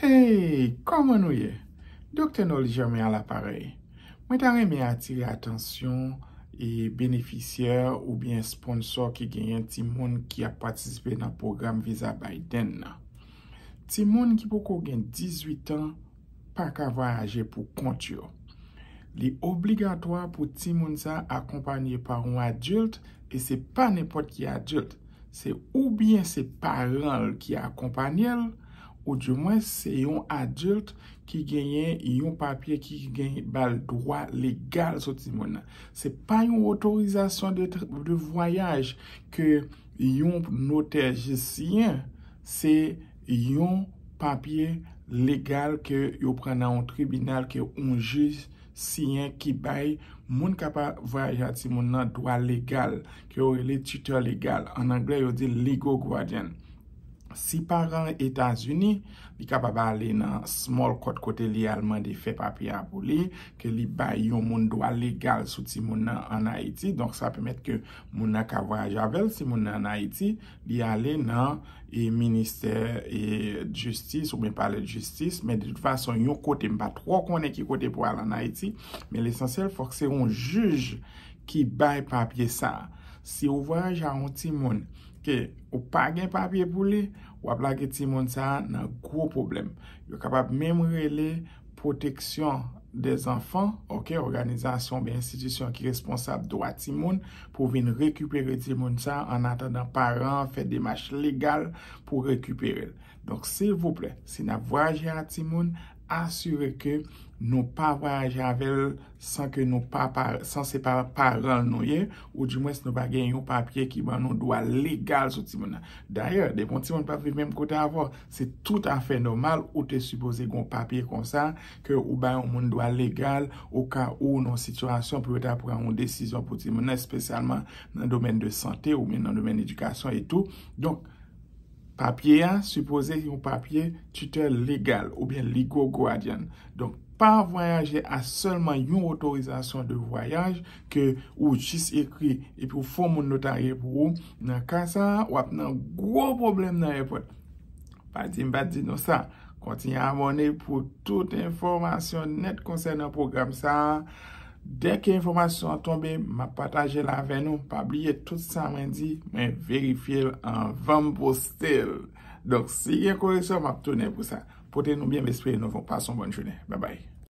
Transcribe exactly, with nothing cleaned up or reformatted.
Hey, kòman nou ye? Doktè Nolly Germain a laparèy. Mwen ta renmen atire atansyon e benefisyè oubyen sponsò ki genyen timoun ki ap patisipe nan pwogram viza Biden nan. Timoun ki poko gen dizuit an pa ka vwayaje pou kont yo. Li obligatwa pou timoun sa akonpanye pa yon adilt, e se pa nenpòt ki adilt. Se oubyen se paran l ki akonpanye l, ou dimwen se yon adilt ki genyen yon papye ki gen ba l dwa legal sou timoun nan. Se pa yon otorizasyon de, de vwayaj ke yon notè jis siyen, se yon papye legal ke yo pran nan yon tribinal ke yon jij siyen ki bay moun k ap vwayaje a timoun nan dwa legal, ke yo rele tuteur legal. An anglè, yo di legal guardian. Si paran Etazini, li kapab ale nan small court kote li al mande fè papye a pou li, ke li bay yon moun dwa legal sou timoun nan ann Ayiti. Donk, sa pèmèt ke moun nan ka vwayaje avè l, si moun nan ann Ayiti, li ale nan e ministè e jistis oubyen palè de jistis, men de tout fason, yon kote, m pa twò konnen ki kote pou al ann Ayiti, men lesansyèl, fòk se yon jij ki bay papye sa a. Si ou vwayaje a yon timoun ke ou pa gen papye pou li, w ap lage timoun sa a nan gwo pwoblèm. Yo kapab menm rele pwoteksyon dèzanfan, oke, òganizasyon oubyen enstitisyon ki responsab dwa timoun, pou vin rekipere timoun sa a, an atandan paran an fè demach legal pou rekipere l. Donk, silvouplè, si n ap vwayaje a timoun, asire ke nou pa vwayaje avè l san ke nou pa, pa, san se pa paran l nou ye, ou dimwens nou pa gen yon papye ki ban nou dwa legal sou timoun nan. Dayè, depi yon timoun p ap viv menm kote avè w, se toutafè nòmal ou te sipoze gen yon papye konsa ke ou bay yon moun dwa legal oka ou nan yon sitiyasyon pou yo ta pran yon desizyon pou timoun nan, espesyalman nan domèn de sante oubyen nan domèn edikasyon e tou. Donk, papye a sipoze yon papye tuteur legal oubyen legal guardian. Donk, pa vwayaje a sèlman yon otorizasyon de vwayaj ke ou jis ekri epi ou fè yon moun notarye pou ou. Nan ka sa a, w ap nan gwo pwoblèm nan èpòt. Pa di m pa t di nou sa. Kontinye abòne pou tout enfòmasyon nèt konsènan pwogram sa a. Dèke enfòmasyon an tonbe, m ap pataje l avè nou. Pa bliye, tout sa mwen di, mwen verifye l anvan m poste l. Donk, si gen koreksyon, m ap tounen pou sa. Pote nou byen, m espere nou pase yon bòn jounen. Babay.